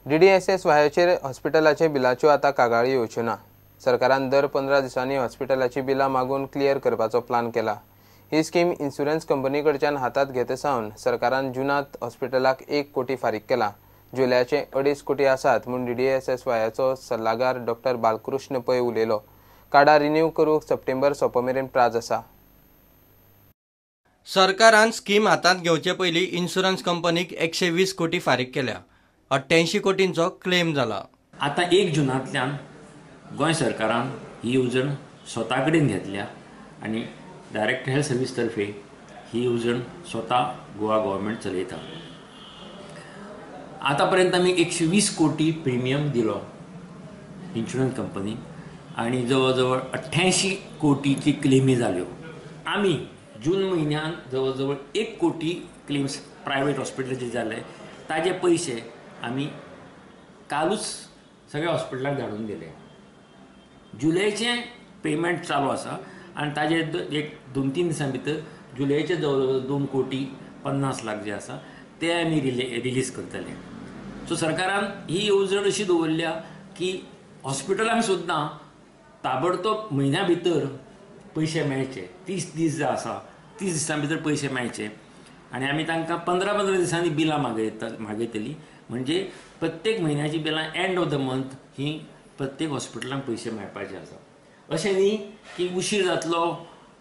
डीडीएसएस वायाचेर हॉस्पिटलाचे बिलाच्यो आतां कागाळी येवच्यो ना. सरकारान दर 15 दिसांनी हॉस्पिटलाची बिलां मागून क्लियर करपाचो प्लान केला. ही स्कीम इन्शुरन्स कंपनी कडच्यान हातात घेत सावन सरकारान जुनात हॉस्पिटलाक 1 कोटी फारीक केला. जुलयाचे 2.5 कोटी आसात म्हूण डीडीएसएस वायाचो सल्लागार डॉक्टर बालकृष्ण पै उलयलो. कार्डां रिन्यू करूंक सप्टेंबर सोंपो मेरेन प्राज आसा. सरकारान स्कीम हातांत घेवचे पयलीं इन्शुरन्स कंपनीक 120 कोटी फारीक केल्या. 88 कोटींचो क्लेम जाला. आतां 1 जुनांतल्यान गोंय सरकारान ही येवजण स्वता कडेन घेतल्या आनी डायरेक्ट हेल्थ सर्वीस तर्फे ही येवजण स्वता गोवा गव्हर्मेंट चलयता. आतां पर्यंत आमी 120 कोटी प्रिमियम दिलो इन्शुरन्स कंपनीक आनी जवळ जवळ 88 कोटीची क्लेमी जाल्यो. आमी जून म्हयन्यान जवळ जवळ 1 कोटी क्लेम्स प्रायवेट हॉस्पिटलाचे जाले, ताजे पयशे आमी कालूच सगळ्या हॉस्पिटलाक धाडून दिले. जुलयचें पेमेंट चालू आसा आनी ताजे 1-2-3 दिसां भितर जुलयचे जवळ जवळ 2 कोटी 50 लाख जे आसा ते आमी रिलीज करतले. सो सरकारान ही येवजण अशी दवरल्या की हॉस्पिटलांक सुद्दां ताबडतोब म्हयन्या भितर पयशे मेळचे, 30 दीस जे आसा 30 दिसां भितर पयशे मेळचे आनी आमी तांकां 15-15 दिसांनी बिलां मागयतली. म्हणजे प्रत्येक म्हयन्याची बिलां एंड ऑफ the month ही प्रत्येक हॉस्पिटलांक पयशे मेळपाचे आसा. अशें न्ही की उशीर जातलो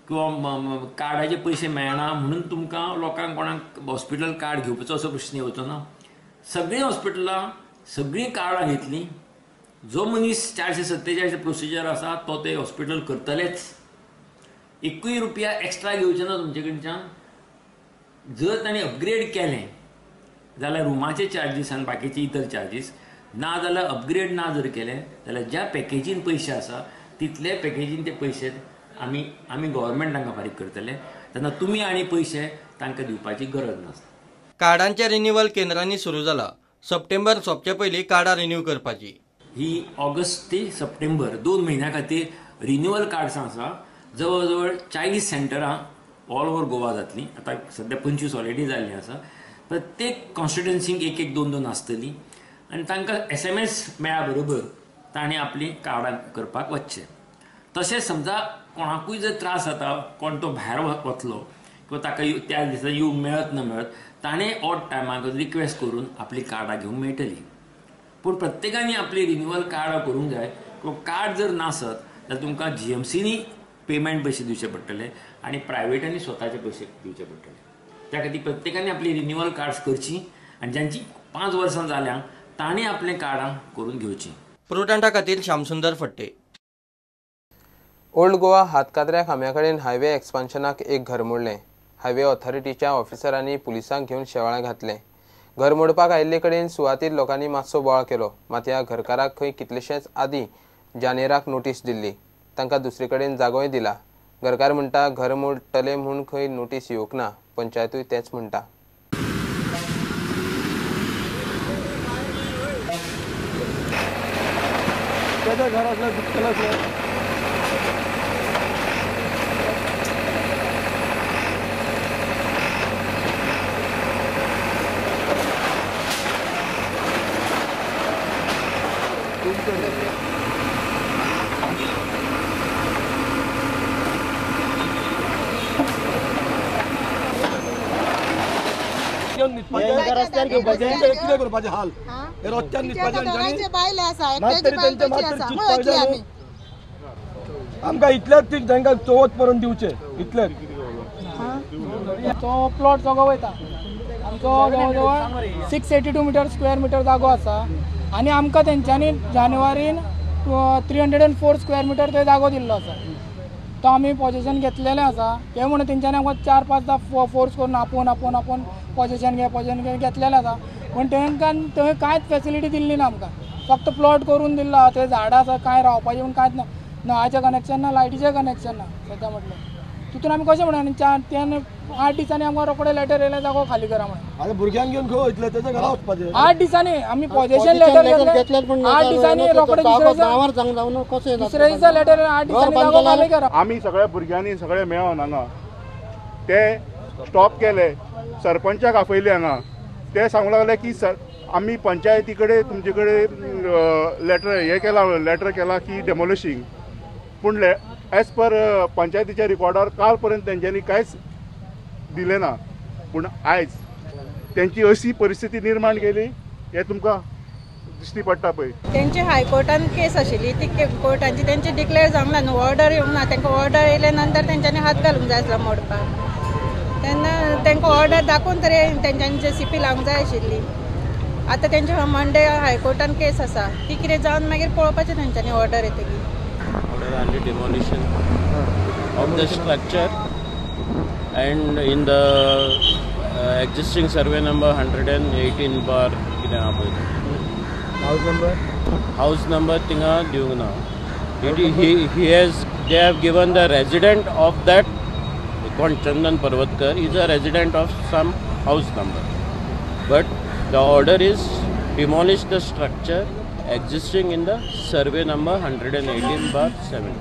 किंवा कार्डाचे पयशे मेळना म्हणून तुमकां लोकांक कोणाक हॉस्पिटल कार्ड घेवपाचो असो प्रश्न येवचो ना. सगळीं हॉस्पिटलां सगळीं कार्डां घेतलीं. जो मनीस 447 प्रोसिजर आसा तो ते हॉस्पिटल करतलेच. 1 रुपया एक्स्ट्रा घेवचे ना तुमचे कडच्यान. जर तांणी अपग्रेड केलें जाल्यार रुमाचे चार्जीस आनी बाकीचे इतर चार्जीस, ना जाल्यार अपग्रेड ना जर केलें जाल्यार ज्या पॅकेजीन पयशे आसा तितले पॅकेजीन ते पयशे आमी आमी गव्हर्मेंट तांकां फारीक करतले. तेन्ना तुमी आनी पयशे तांकां दिवपाची गरज नासता. कार्डांचे रिन्युअल केंद्रांनी सुरू जाला. सप्टेंबर सोंपचे पयलीं कार्डां रिन्यू करपाची. ही ऑगस्ट ते सप्टेंबर 2 म्हयन्या खातीर रिन्युअल कार्ड्सां आसा. जवळ जवळ 40 सेंटरां ऑल ओवर गोवा जातलीं. आतां सद्या 25 ऑलरेडी जाल्लीं आसा. प्रत्येक कॉन्स्टिट्युएन्सीक 1-1, 2-2 आसतली आनी तांकां SMS मेळ्ळ्या बरोबर तांणी आपलीं कार्डां करपाक वचचें. तशें समजा कोणाकूय जर त्रास जाता, कोण तो भायर वतलो किंवा ताका त्या दिसा येवंक मेळत ना मेळत, ताणें ऑड टायमाक रिक्वेस्ट करून आपलीं कार्डां घेवंक मेळटलीं. पूण प्रत्येकान आपली रिन्युअल कार्डां करूंक जाय. किंवा कार्ड जर नासत जाल्यार तुमकां GMCनी पेमेंट पयशे दिवचे पडटले आनी प्रायवेटांनी स्वताचे पयशे दिवचे पडटले. त्या खातीर प्रत्येकान आपली रिन्युअल कार्ड्स करची आनी जांची 5 वर्सां जाल्या तांणी आपलीं कार्डां करून घेवचीं. प्रोटंटा खातीर श्यामसुंदर फट्टे. ओल्ड गोवा हातकात्र्या खांब्या कडेन हायवे एक्सपान्शनाक एक घर मोडलें. हायवे ऑथॉरिटीच्या ऑफिसरांनी पुलिसांक घेवन शेवाळें घातलें. घर मोडपाक आयिल्ले कडेन सुवातीर लोकांनी मातसो बोवाळ केलो. मात ह्या घरकाराक खंय कितलेशेच आदीं जानेराक नोटीस दिल्ली. तांकां दुसरे कडेन जागोय दिला. घरकार म्हणटा घर मोडटले म्हूण खंय नोटीस येवंक ना. पंचायतूय तेंच म्हणटा. कितें करपाचें हाल रस्त्यान न्हिदपाचें आमकां इतलेच तांकां चवथ पर्यंत दिवचें इतलेच. तो प्लॉट जागो वयता आमचो जवळ जवळ 682 मिटर स्क्वेअर मिटर जागो आसा आनी आमकां तेंच्यांनी जानेवारीन 304 स्क्वेअर मिटर थंय जागो दिल्लो आसा. तो आमी पॉजेशन घेतलेलें आसा. ते म्हणून तेंच्यांनी आमकां 4-5 फोर्स करून आपोवन आपोवन आपोवन पॉजेशन घे पॉजेशन घे घेतलेलें आसा. पूण तांकां थंय कांयच फेसिलिटी दिल्ली ना आमकां. फक्त प्लॉट करून दिल्लो आसा. थंय झाडां आसा, कांय रावपाचें म्हूण कांयच ना. नळाचें कनेक्शन ना, लायटीचें कनेक्शन ना. सद्या म्हटल्यार तितून आमी कशें म्हणून 4-3-8 दिसांनी आमकां रोखडे लेटर येयलें जागो खाली करा म्हणून. भुरग्यांक घेवन खंय वयतले तेच्या घरा वचपाचें. 8 दिसांनी आमी पॉजेशन लेटर घेतलें. 8 दिसांनी रोखडे दुसऱ्या दिसा लेटर 8 दिसांनी जागो खाली करा. आमी सगळ्या भुरग्यांनी सगळे मेळोन हांगा ते स्टॉप केले. सरपंचाक आपयले हांगा. ते सांगू लागले की सर आमी पंचायती कडेन तुमचे कडेन लेटर हे केला, लेटर केला की डेमोलिशींग, पूण एज पर पंचायतीच्या रिकॉर्डार काल पर्यंत तेंच्यांनी कांयच दिलें ना. पूण आयज तेंची अशी परिस्थिती निर्माण केली हें तुमकां दिश्टी पडटा पळय. तेंची हायकोर्टान केस आशिल्ली, ती कोर्टांची तेंची डिक्लेअर जावंक ना न्हू, ऑर्डर येवंक ना. तांकां ऑर्डर येयले नंतर तेंच्यांनी हात घालूंक जाय आसलो मोडपाक, तेन्ना तांकां ऑर्डर दाखोवन तरी तेंच्यांनी जेसीपी लावंक जाय आशिल्ली. आतां तेंचे मंडे हायकोर्टान केस आसा, ती कितें जावन मागीर पळोवपाचें तेंच्यांनी ऑर्डर येतकीर. Order on the demolition of the structure and in the existing survey number 118 bar कितें आहा पळय, हावज नंबर थिंगा दिवंक ना. He has they have given the resident of that कोण Chandan Parvatkar is a resident of some house number, but the order is demolish the structure existing in the survey number 118/70.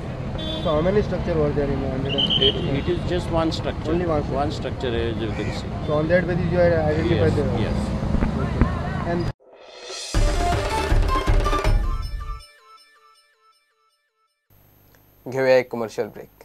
So how many structure were there in the 100? It is just one structure. Only one structure. One structure, as you can see. So on that basis you are identified. Yes. Yes. Okay. And घेऊया एक commercial break.